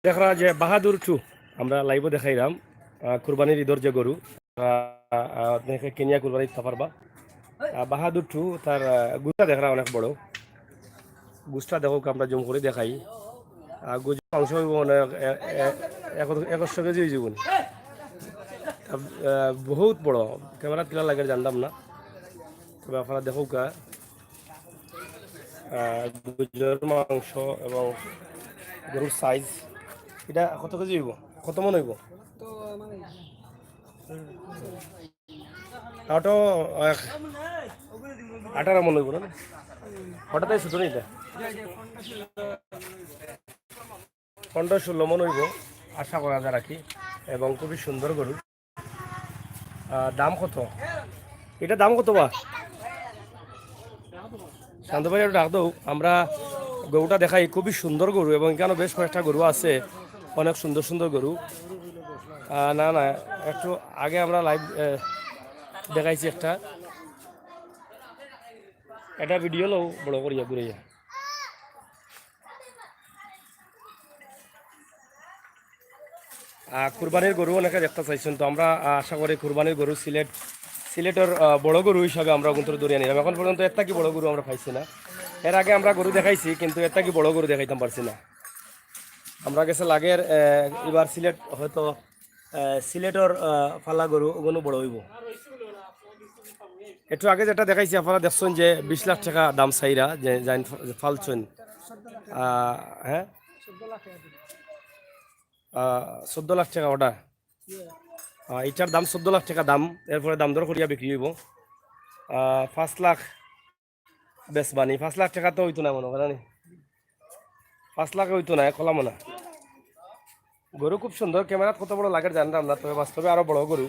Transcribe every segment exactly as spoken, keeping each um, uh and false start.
দেখরা যে বাহাদুর টু, আমরা লাইভও দেখাইলাম, আহ, কুরবানির ঈদর যে গরু, আহ, আহ, দেখে কেনিয়া কুরবানি দিতা পারবা। আহ, বাহাদুর টু, তার, আহ, গুস্টা দেখরা অনেক বড়। গুস্টা দেখো, আমরা জুম করি দেখাই। আহ, গুজ মাংস অইবো অনেক, এ-, এ-, এক-, একশো কেজি অইযিবো নি। আহ, বহুত বড়। ক্যামেরাত কিলা লাগে জানতাম না, তবে আপনারা দেখউক্কা। আহ, গুজর মাংস এবং গরুর সাইজ। ইটা কত কেজি অইবো? কত মন অইবো? তো আমার তাও তো এক আঠারো মন অইবো না? হঠাৎ ছোট নি ইটা? পনেরো ষোলো মন অইবো, আশা করা যায় রাখি। এবং খুবই সুন্দর গরু। আহ, দাম কত? ইটা দাম কত বা? শান্ত ভাই, একটু ডাক দেও। আমরা গরুটা দেখাই, খুবই সুন্দর গরু এবং এখানে বেশ কয়েকটা গরু আছে, অনেক সুন্দর সুন্দর গরু। আহ, না, না, একটু আগে আমরা লাইভ, আহ, দেখাইছি একটা, এটা ভিডিও লও বড় করিয়া ঘুরাইয়া। আহ, কুরবানির গরু অনেকে দেখতা চাইছইন, তো আমরা, আহ, আশা করি কুরবানির গরু সিলেট, সিলেটর, আহ, বড় গরু হিসাবে আমরা অগুন্তরে ধরিয়া নিলাম। এখন পর্যন্ত এর থাকি বড় গরু আমরা পাইছি না। এর আগে আমরা গরু দেখাইছি, কিন্তু এর থাকি বড় গরু দেখাইতাম পারছি না। আমরা গেছে লাগের, আহ, এবার সিলেট হয়তো, আহ, সিলেটর, আহ, ফালা গরু অগুনও বড় অইবো। একটু আগে যেটা দেখাইছি, আপনারা দেখছইন যে বিশ লাখ টেকা দাম চাইরা, যে জাইন ফা-, ফালছইন। আহ, হ্যাঁ? আহ, চোদ্দ লাখ টেকা ওটা। আহ, ইটার দাম চোদ্দ লাখ টেকা দাম, এরপরে দাম দর করিয়া বিক্রি অইবো। আহ, পাঁচ লাখ বেচবানি, পাঁচ লাখ টেকা তো অইতো না মনে করি নি, পাঁচ লাখ অইতো না, খোলা মনে। গরু খুব সুন্দর, ক্যামেরাত কত বড় লাগের জানতাম না, তবে বাস্তবে আরো বড় গরু।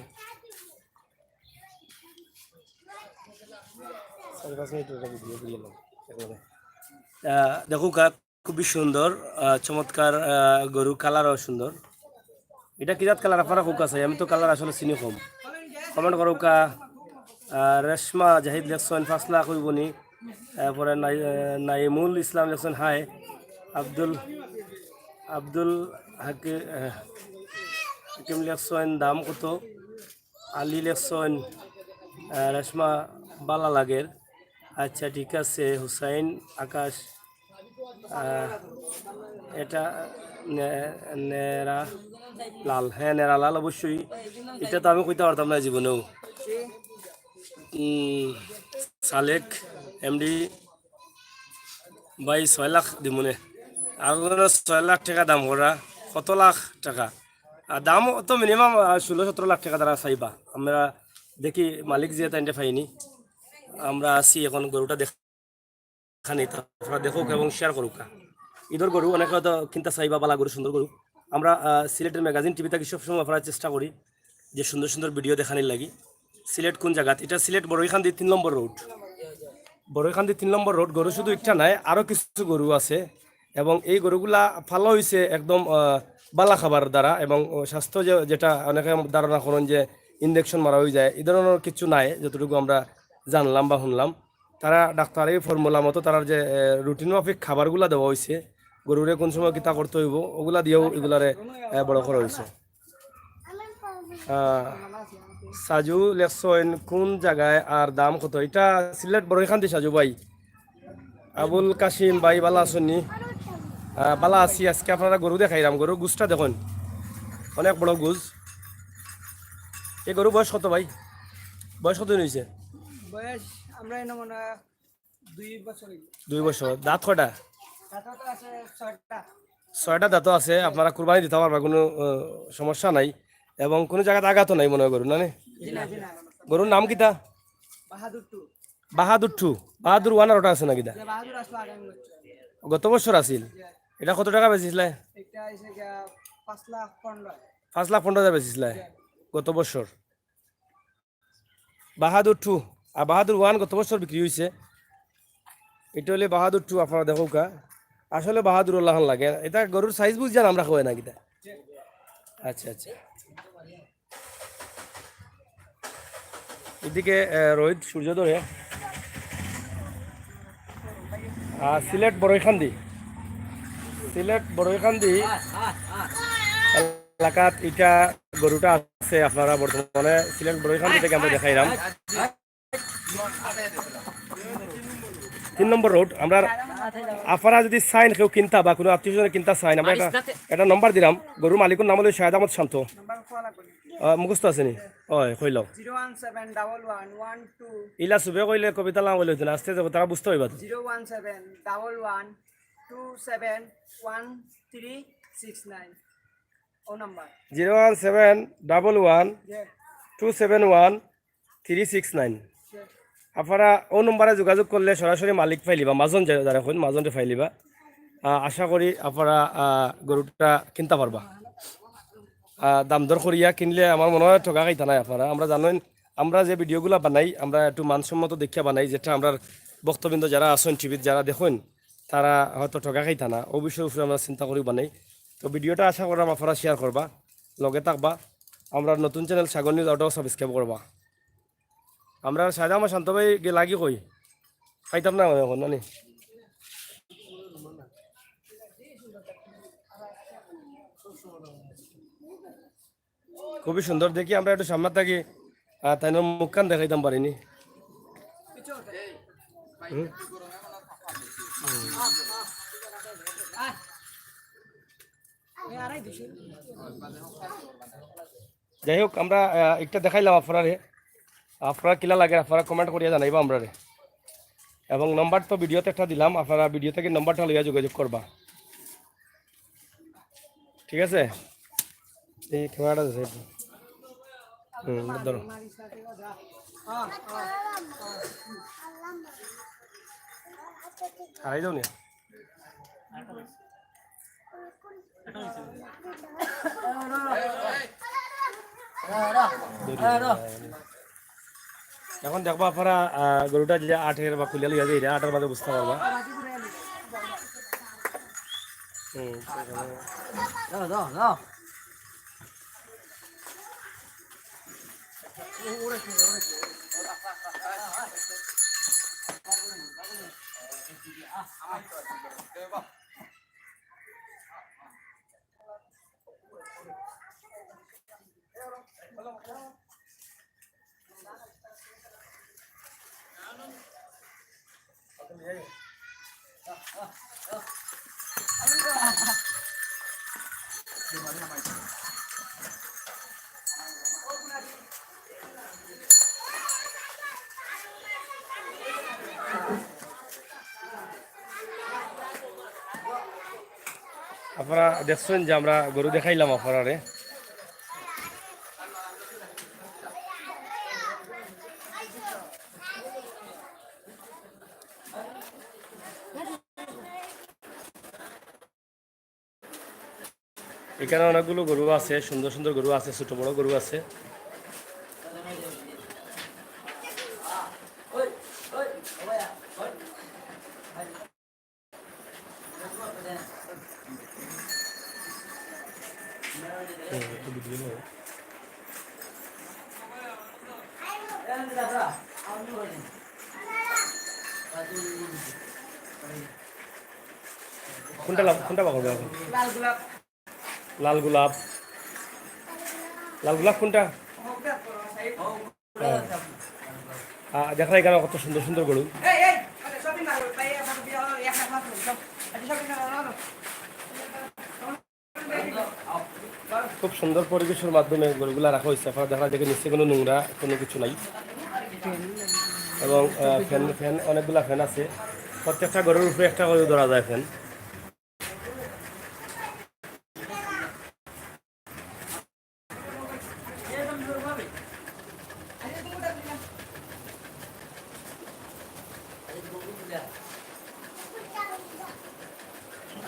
চারি পাঁচ মিনিট ওটা ভিডিও দিয়ে এলাম। আহ, দেখউক্কা, খুবই সুন্দর, আহ, চমৎকার, আহ, গরু, কালারও সুন্দর। ইটা কি জাত কালার আপনারা কউক্কা চাই? আমি তো কালার আসলে চিনি কম। কমেন্ট করউক্কা। আহ, রেশমা জাহিদ লেখছইন পাঁচ লাখ অইবো নি। এরপরে নাই-, আহ, নাইমুল ইসলাম লেখছইন হাই। আব্দুল, আব্দুল হাকি-, আহ, হাকিম লেখছইন দাম কত? আলী লেখছইন, আহ, রেশমা বালা লাগের। আচ্ছা, ঠিক আছে, হুসাইন আকাশ, আহ, এটা নে-, নেরা লাল, হ্যাঁ, নেরা লাল অবশ্যই। ইটা তো আমি কইতা পারতাম না জীবনেও। উম, সালেক এমডি ভাই, ছয় লাখ দিমুনে। আর ছয় লাখ টেকা দাম করা, কত লাখ টেকা? আর দাম তো মিনিমাম, আহ, ষোলো সতেরো লাখ টেকা তারা চাইবা। আমরা দেখি মালিক যে তাইনটা পাইনি। আমরা আছি এখন গরুটা দেখানি, তারপরে দেখউক এবং শেয়ার করউক্কা। ইদর গরু অনেকে হয়তো কিনতা চাইবা, বালা গরু, সুন্দর গরু। আমরা, আহ, সিলেটের ম্যাগাজিন টিভি থাকি সবসময় আপনারা চেষ্টা করি যে সুন্দর সুন্দর ভিডিও দেখানির লাগি। সিলেট কোন জাগাত? এটা সিলেট বড়ইখান্দি তিন নম্বর রোড। বড়ইখান্দি তিন নম্বর রোড, গরু শুধু একটা নাই, আরো কিছু গরু আছে। এবং এই গরুগুলা ফালা অইছে একদম, আহ, বালা খাবার দ্বারা, এবং, আহ, স্বাস্থ্য যে, যেটা অনেকে ধারণা করেন যে ইঞ্জেকশন মারা অইযায়, এই ধরনের কিছু নাই, যতটুকু আমরা জানলাম বা শুনলাম। তারা ডাক্তারি ফর্মুলা মতো তারার যে, আহ, রুটিন মাফিক খাবারগুলা দেওয়া অইছে, গরুরে কোন সময় কিতা করতে অইবো, ওগুলা দিয়াউ এগুলারে, আহ, বড় করা অইছে। আহ, সাজু লেখছইন কোন জাগায় আর দাম কত? ইটা সিলেট বড়ইখান্দি সাজু ভাই। আবুল কাসিম ভাই, বালা আছইন নি? আহ, বালা আছি। আজকে আপনারারে গরু দেখাইরাম, গরুর গুজটা দেখইন, অনেক বড় গুজ। এই গরু বয়স কত ভাই? বয়স কত দিন অইছে? বয়স আমরা এনে মনে হয় দুই বছর অইলো। দুই বছর। দাঁত কয়টা? দাঁত তো আছে ছয়টা। ছয়টা দাঁতও আছে, আপনারা কুরবানি দিতা পারবা, কুনু, আহ, সমস্যা নাই। এবং কুনু জাগাত আঘাতও নাই মনে হয় গরু, না নি? জি না, জি না। গরুর নাম কিতা? বাহাদুর টু। বাহাদুর টু, বাহাদুর ওয়ান আর ওটা আছে না কিতা? যে বাহাদুর আসলো আগামী বছর। গত বছর আছিল। জি। এটা কত টেকা বেচছিলা? এটা অইছে গিয়া পাঁচ লাখ পনেরো হাজার। পাঁচ লাখ পনেরো হাজার বেচছিলা? জি। গত বছর। বাহাদুর টু আর বাহাদুর ওয়ান গত বছর বিক্রি অইছে। এটা অইলে বাহাদুর টু, আপনারা দেখউক্কা। আসলে বাহাদুর অলাখান লাগে। এটা গরুর সাইজ বুঝ যান, আমরা কই না কিতা? আচ্ছা, আচ্ছা। এদিকে, আহ, রোহিত সূর্য ধরে। আহ, সিলেট বড়ইখান্দি। সিলেট বড়ইকান্দি এলাকাত ইটা গরুটা আছে, আপনারা বর্তমানে সিলেট বড়ইকান্দি থেকে আমরা দেখাইলাম। তিন নম্বর রোড। আমরা আপনারা যদি চাইন কেউ কিনতা বা কোনো আত্মীয় স্বজন কিনতা চাইন, আমরা একটা, একটা নম্বর দিলাম। গরুর মালিকের নাম হলো শাহেদ আহমদ শান্ত। আহ, মুখস্থ আছে নি? ওই, কইলাও। Zero one seven double one one two. ইলা সুবে কইলে কবিতা লাম কইলে হইতো না, আস্তে যাবো, তারা বুঝতে হইবা তো। Zero one seven double one two seven one three six nine. ও number. Zero one seven double one two seven one three six nine. আপনারা ও নম্বরে যোগাযোগ করলে সরাসরি মালিক পাইলিবা, মাজন যে-, যারা কইন, মাজনরে পাইলিবা। আহ, আশা করি আপনারা, আহ, গরুটা কিনতে পারবা। আহ, দাম দর করিয়া কিনলে আমার মনে হয় ঠগা খাইতা নাই আপনারা। আমরা জানেন, আমরা যে ভিডিওগুলা বানাই, আমরা একটু মানসম্মত দেখিয়া বানাই, যেটা আমরার ভক্তবৃন্দ যারা আছেন টিভিত, যারা দেখেন, তারা হয়তো ঠগা খাইতা না। ও বিষয়ে উপরে আমরা চিন্তা করি বানাই। তো ভিডিওটা আশা করলাম আপনারা শেয়ার করবা, লগে থাকবা। আমরা নতুন চ্যানেল সাগর নিউজ আউটও সাবস্ক্রাইব করবা। আমরা সাইদা আমার শান্ত ভাই গে লাগি কই? খাইতাম না এখন, নানি? খুবই সুন্দর। দেখি আমরা একটু সামনে থাকি, আহ, তাই না, মুখখান দেখাইতাম পারিনি। হুম? যাই হোক, আমরা, আহ, একটা দেখাইলাম আপনারে। আপনারা কিলা লাগে, আপনারা কমেন্ট করিয়া জানাইবা আমরারে। এবং নম্বর তো ভিডিওতে একটা দিলাম, আপনারা ভিডিও থেকে নম্বরটা লইয়া যোগাযোগ করবা। ঠিক আছে, এই ক্যামেরাটা আছে একটু। হুম, ধরো। হারাই যাও নি। এখন দেখবা আপনারা, আহ, গরুটা যে আটের বা খুলে লইয়া যায়, আটের বাদে বুঝতে পারবা। হুম। আপনারা দেখছেন যে আমরা গরু দেখাইলাম আপনারারে। এখানে অনেকগুলো গরু আছে, সুন্দর সুন্দর গরু আছে, ছোট বড় গরু আছে। কোনটা লাভ, কোনটা বার করবে এখন? লাল গোলাপ। লাল গোলাপ। লাল গোলাপ কোনটা? হ্যাঁ। আহ, দেখরা এখানে কত সুন্দর সুন্দর গরু। খুব সুন্দর পরিবেশের মাধ্যমে গরুগুলা রাখা হয়েছে। আপনারা দেখরা দেখে নিচে কোনো নোংরা কোনো কিছু নাই। এবং, আহ, ফ্যান, ফ্যান, অনেকগুলা ফ্যান আছে। প্রত্যেকটা গরুর উপরে একটা করে ধরা যায় ফ্যান।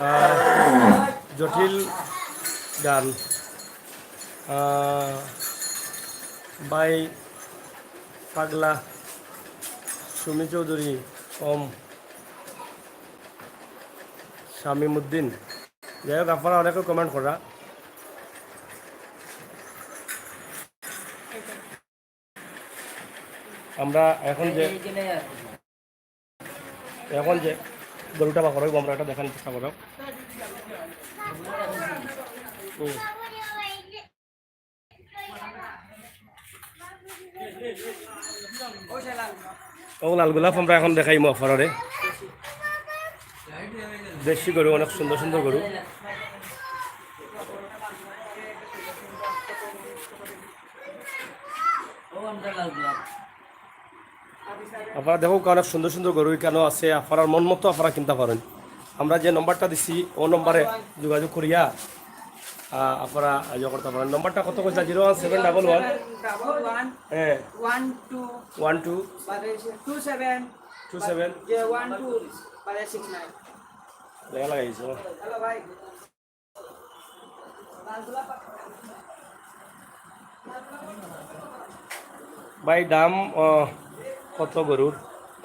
আহ, জটিল গান। আহ, ভাই পাগলা, সুমি চৌধুরী, ওম, শামীম উদ্দিন। যাই হোক, আপনারা অনেকে কমেন্ট করা। আমরা এখন যে, এখন যে গরুটা বার করা হইব, আমরা এটা দেখানোর চেষ্টা করব। ও লাল গোলাপ আমরা এখন দেখাইমু আপনারারে। দেশি গরু, অনেক সুন্দর সুন্দর গরু। আপনারা দেখউক্কা, অনেক সুন্দর সুন্দর গরু ইখানো আছে, আপনারার মন মতো আপনারা কিনতা পারইন। আমরা যে নম্বরটা দিছি, ও নম্বরে যোগাযোগ করিয়া, আহ, আপনারা ইয়ে করতা পারইন। নম্বরটা কত কইছলা? Zero one seven double one। Double one হ্যাঁ। One two। One two। বাদে টু সেভেন। Two seven। যে ওয়ান টু, বাদে সিক্স নাইন। দেখা লাগাইছো। হ্যালো ভাই। ভাই, দাম, আহ, কত গরুর?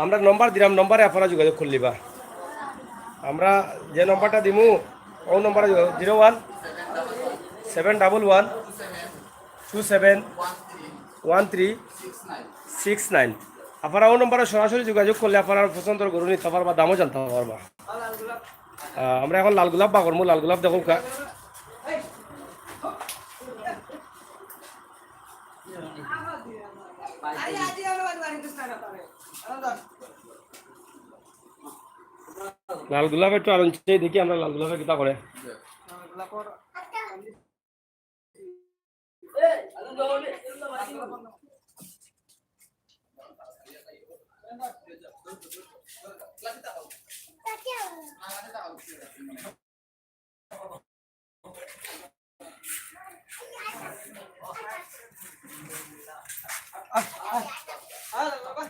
আমরা নম্বর দিলাম, নম্বরে আপনারা যোগাযোগ করিলিবা। আমরা যে নম্বরটা দিমু, ও নম্বরে যোগাযোগ, zero one seven double one two seven one three six nine। আপনারা ও নম্বরে সরাসরি যোগাযোগ করলে আপনারা পছন্দর গরু নিতা পারবা, দামও জানতা পারবা। আহ, আমরা এখন লাল গোলাপ বার করমু, লাল গোলাপ দেখউক্কা। লাল গোলাপ একটু আনছে, দেখি আমরা লাল গোলাপে কিতা করে।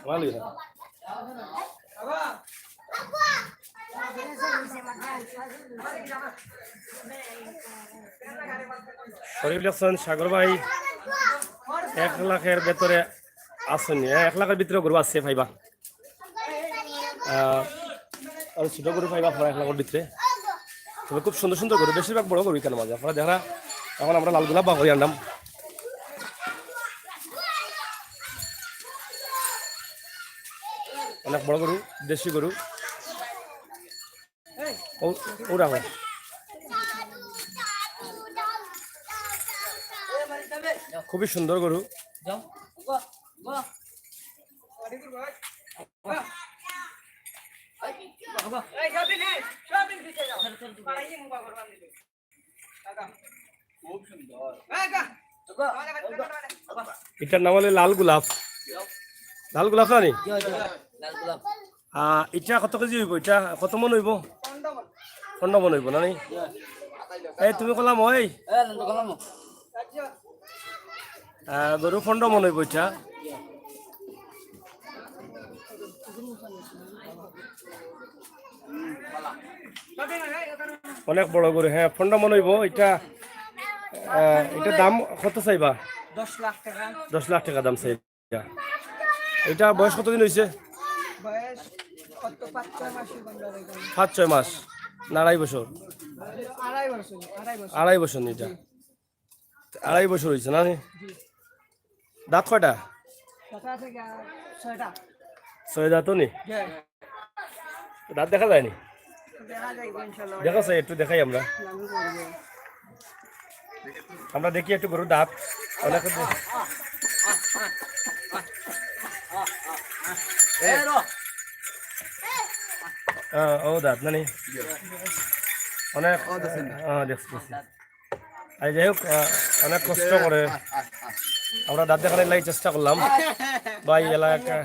ভালোই হয়। শরীফুল হাসান সাগর ভাই, এক লাখের ভিতরে আছইন নি, হ্যাঁ, এক লাখের ভিতরে গরু আছে পাইবা। আহ, আর ছোট গরু পাইবা আপনারা এক লাখের ভিতরে। তবে খুব সুন্দর সুন্দর গরু, বেশিরভাগ বড় গরু ইখানর মাঝে। আপনারা দেখরা, এখন আমরা লাল গোলাপ বার করি আনলাম। অনেক বড় গরু, দেশি গরু। ও, ও রাখো। খুবই সুন্দর গরু। ইটার নাম অইলো লাল গোলাপ। লাল গোলাপ না নি? আহ, ইটা কত কেজি অইবো? ইটা কত মন অইবো? পনরো মন অইবো না নি? এই তুমি কলাম ওই? আহ, গরু পনরো মন অইবো ইটা। অনেক বড় গরু, হ্যাঁ, পনরো মন অইবো। ইটা, আহ, ইটার দাম কত চাইবা? দশ লাখ টেকা। দশ লাখ টেকা দাম চাইবা। ইটা বয়স কতদিন অইছে? বয়স কত, পাঁচ ছয় মাস অইবো। পাঁচ ছয় মাস না আড়াই বছর? আড়াই বছর, আড়াই বছর। আড়াই বছর নি ইটা? আড়াই বছর অইছে না নি? জি। দাঁত কয়টা? দাঁত আছে গিয়া ছয়টা। ছয় দাঁত নি? জি। দাঁত দেখা যায় নি? দেখা যায়, ইনশাআল্লাহ। দেখা যায়, একটু দেখাই আমরা। লালু করবে। আমরা দেখি একটু গরুর দাঁত। অনেক দে-, হ্যাঁ, ও দাঁত না নি? অনেক, হ্যাঁ, দেখছি, দেখছি। আর যাই হোক, আহ, অনেক কষ্ট করে আমরা দাঁত দেখানোর লাগি চেষ্টা করলাম। ভাই, এলাকা,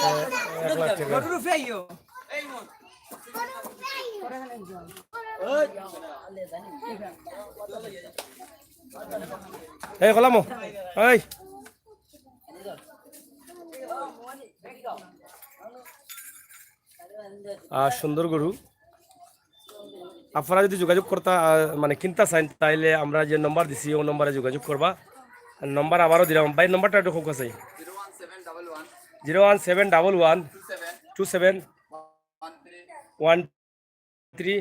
আহ, এক লাখ টেকা। এই, কলাম, এই। আহ, সুন্দর গরু। আপনারা যদি যোগাযোগ করতা, আহ, মানে কিনতা চাইন, তাইলে আমরা যে নম্বর দিছি, ও নম্বরে যোগাযোগ করবা। নম্বর আবারও দিলাম। ভাই, নম্বরটা একটু খুব কাছে। Zero one seven double one two seven one three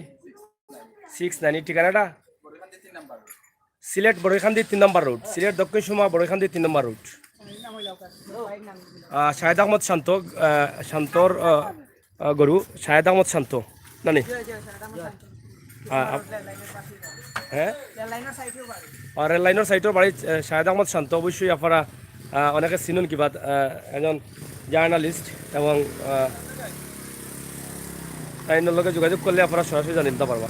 six nine। এই ঠিকানাটা? সিলেট বড়ইখান্দি তিন নম্বর রোড, সিলেট দক্ষিণ সুরমা বড়ইখান্দি তিন নম্বর রোড। আহ, শাহেদ আহমদ শান্ত, আহ, শান্তর, আহ, আহ, গরু, শাহেদ আহমদ শান্ত, না নি? আহ, আপ-, হ্যাঁ, আর রেল লাইনের সাইডেও বাড়ি, আহ, শাহেদ আহমদ শান্ত, অবশ্যই আপনারা, আহ, অনেকে চিনইন কিবা, আহ, একজন জার্নালিস্ট এবং, আহ, তাইনর লগে যোগাযোগ করলে আপনারা সরাসরি জানিতা পারবা।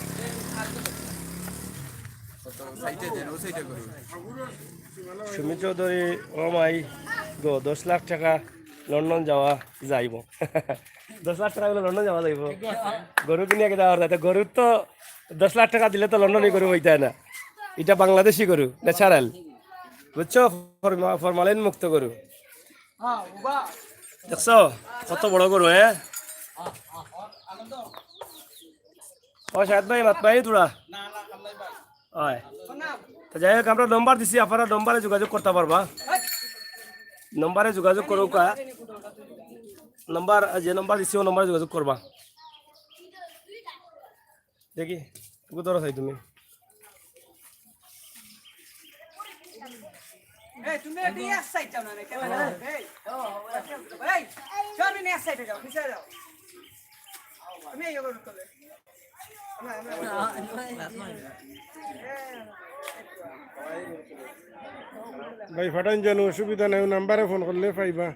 সুমি চৌধুরী, ও মাই গো, দশ লাখ টাকা লন্ডন যাওয়া যাইব। দশ লাখ টাকা অইলে লন্ডন যাওয়া যাইব। গরু কিনিয়া কিতা আর যাইতে, গরুর তো দশ লাখ টাকা দিলে তো লন্ডনি গরু অইতা না, ইটা বাংলাদেশি গরু, ন্যাচারাল, বুঝছো? ফরমা-, ফরমালিন মুক্ত গরু। দেখছো কত বড় গরু, হ্যাঁ? ও শাহেদ ভাই, মাত ভাই তোরা। অয়। তো যাই হোক, আমরা নম্বর দিছি, আপনারা নম্বরে যোগাযোগ করতা পারবা। নম্বরে যোগাযোগ করউক্কা। নম্বর, যে নম্বর দিছি, ও নম্বরে যোগাযোগ করবা। দেখি, ওকে ধরো চাই তুমি। এই, তুমি এটি এক সাইড যাও না রে, কেন? এই, এই, সব এনে এক সাইডে যাও, পিছে যাও। তুমি এই ওগুলো করলে। ভাই, ফাটাইন জানো, অসুবিধা নাই, নাম্বারে ফোন করলে পাইবা।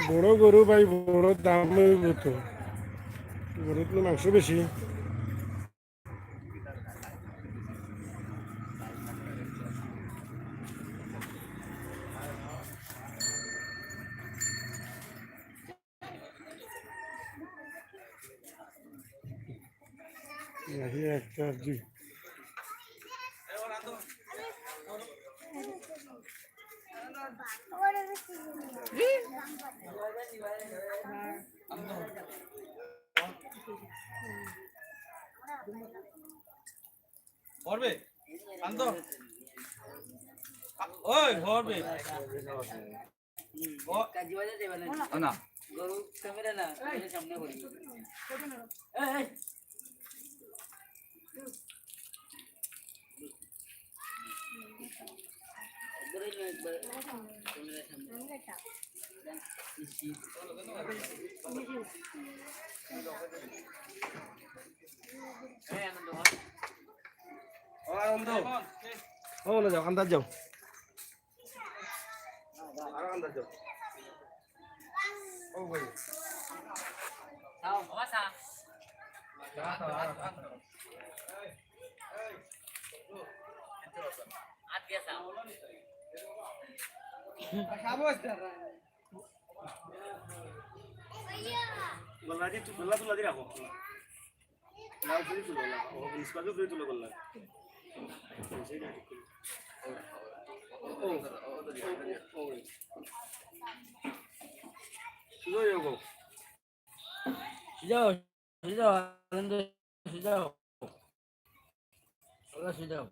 বড় গরু ভাই, বড় দাম অইব তো। গরুত তো মাংস বেশি। এই একটা দুই। হবে? আনতো। ওই, হবে। ও। না। গরু ক্যামেরা না, ক্যামেরা সামনে করি। এই, এই। একবারে না, একবার ক্যামেরা সামনে। এই আনন্দ ভাই। ও আনন্দ। ও, বলে যাও, আন্দাজ যাও। আরো আন্দাজ যাও। ও ভাই। যাও, বাবা, চা। চা, চা, চা। আত দিয়া চা। গলা দি, গলা তুলা দি রাখো। না, উপরে তুলো না। ও, নিষ্পাকে উপরে তুলো বললাম। ও, ও, ও, ও। সুজা যাও গো। সুজা যাও, সুজা যাও, আনন্দ, সুজা যাও। ওরা সুজা যাও।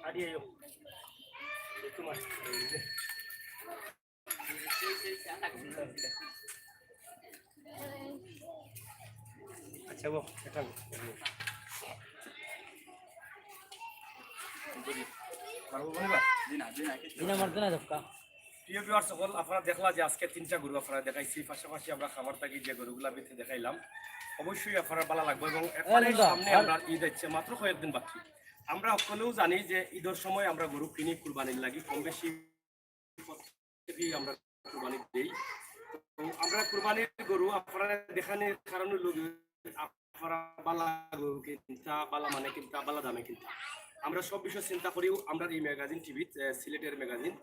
আরে, আইও। একটু মাছ। আচ্ছা, ও, এটা পারবো বলে বা? জি না, জি না, কিছু দিনা মারতে না ধাক্কা। প্রিয় viewers সকল, আপনারা দেখলা যে আজকে তিনটা গরু আপনারা দেখাইছি, পাশাপাশি আমরা খামার থাকি যে গরুগুলা বিক্রি দেখাইলাম, অবশ্যই আপনারা ভালো লাগবে। এবং এ, এরপরে লিঙ্গা, সামনে আর আমরা ঈদ আছে, মাত্র কয়েকদিন বাকি। আমরা সকলেও জানি যে ঈদের সময় আমরা গরু কিনি কুরবানির লাগি, কম বেশি প্রত্যেকেই আমরা কুরবানি দেই। তো আমরা কুরবানির গরু আপনারা দেখানোর কারণে লোক আপনারা বালা গরু কিনতা, বালা মানে কিনতা, বালা দামে কিনতা। আমরা সব বিষয় চিন্তা করিও আমরা এই ম্যাগাজিন টিভিত, আহ, সিলেটের ম্যাগাজিন,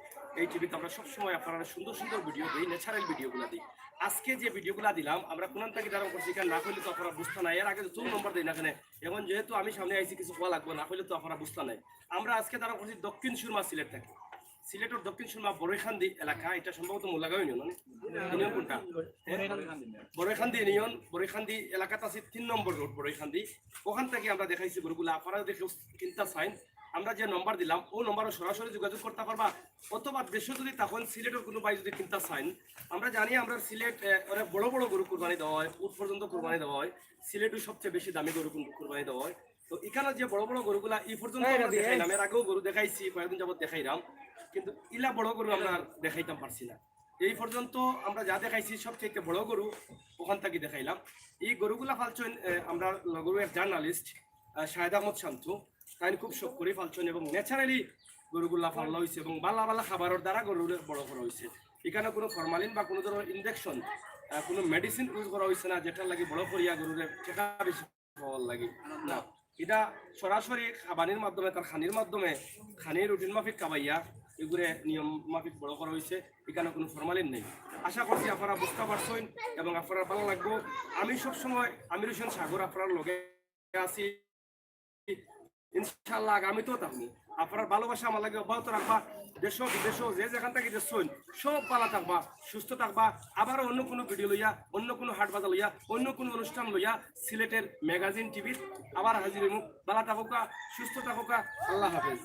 এই টিভিতে আমরা সবসময় আপনারা সুন্দর সুন্দর ভিডিও দেই, ন্যাচারাল ভিডিওগুলো দিই। আজকে যে ভিডিওগুলা দিলাম, আমরা কোনান থাকি ধারণ করছি, কারণ না কইলে তো আপনারা বুঝতা নায়। এর আগে তো চুল নম্বর দেই না কেনে, এখন যেহেতু আমি সামনে আইছি, কিছু কওয়া লাগবো, না কইলে তো আপনারা বুঝতা নায়। আমরা আজকে ধারণ করছি দক্ষিণ সুরমা সিলেট থাকি। সিলেটর দক্ষিণ সুরমা বড়ইখান্দি এলাকা, এটা সম্ভবত মুলাগাঁও ইউনিয়ন, না? ইউনিয়ন কোনটা? বড়ইখান্দি ইউনিয়ন, বড়ইখান্দি এলাকাত আছে তিন নম্বর রোড বড়ইখান্দি। ওখান থাকি আমরা দেখাইছি গরুগুলা, আপনারা দেখে কিনতা চাইন, আমরা যে নম্বর দিলাম, ও নম্বরো সরাসরি যোগাযোগ করতা পারবা, অথবা দেশো যদি তখন সিলেটর কোনো ভাই যদি কিনতা চাইন, আমরা জানি আমরা সিলেট, আহ, অনেক বড় বড় গরু কুরবানি দেওয়া হয়, উট পর্যন্ত কুরবানি দেওয়া হয়, সিলেটও সবচেয়ে বেশি দামি গরু কুন-, কুরবানি দেওয়া হয়। তো এখানো যে বড় বড় গরুগুলা এই পর্যন্ত আমরা দেখাইলাম, এর আগেও গরু দেখাইছি, কয়েকদিন যাবত দেখাইলাম, কিন্তু ইলা বড় গরু আমরা দেখাইতাম পারছি না। এই পর্যন্ত আমরা যা দেখাইছি সবচেয়ে বড় গরু ওখান থাকি দেখাইলাম। এই গরুগুলা ফালছইন, আহ, আমরা লগরু এক জার্নালিস্ট, আহ, শাহেদ আহমদ শান্ত, তাইন খুব শখ করি ফালছইন এবং ন্যাচারালি গরুগুলা ফালা হইছে এবং বালা বালা খাবারর দ্বারা গরুরে বড় করা হইছে। এখানো কোনো ফরমালিন বা কোনো ধরনের ইনজেকশন, আহ, কোনো মেডিসিন ইউজ করা হইছে না, যেটার লাগি বড় করিয়া গরুরে টেকা বেশি পাওয়ার লাগি না। এটা সরাসরি খাবানির মাধ্যমে, তার খানির মাধ্যমে, খানি রুটিন মাফিক খাবাইয়া এগুরে নিয়ম মাফিক বড় করা হইছে। এখানো কোনো ফরমালিন নেই। আশা করছি আপনারা বুঝতা পারছইন এবং আপনারা ভালা লাগবো। আমি সবসময় আমির হোসেন সাগর আপনারার লগে আছি। ইনশাআল্লাহ আগামীতেও থাকমু। আপনারার ভালোবাসা আমার লাগি অব্যাহত রাখবা। দেশো বিদেশো যে যেখান থাকি দেখছইন, সব ভালা থাকবা, সুস্থ থাকবা। আবার অন্য কোনো ভিডিও লইয়া, অন্য কোনো হাট বাজার লইয়া, অন্য কোনো অনুষ্ঠান লইয়া সিলেটের ম্যাগাজিন টিভিত আবার হাজির হইমু। ভালা থাকুকা, সুস্থ থাকুকা, আল্লাহ হাফেজ।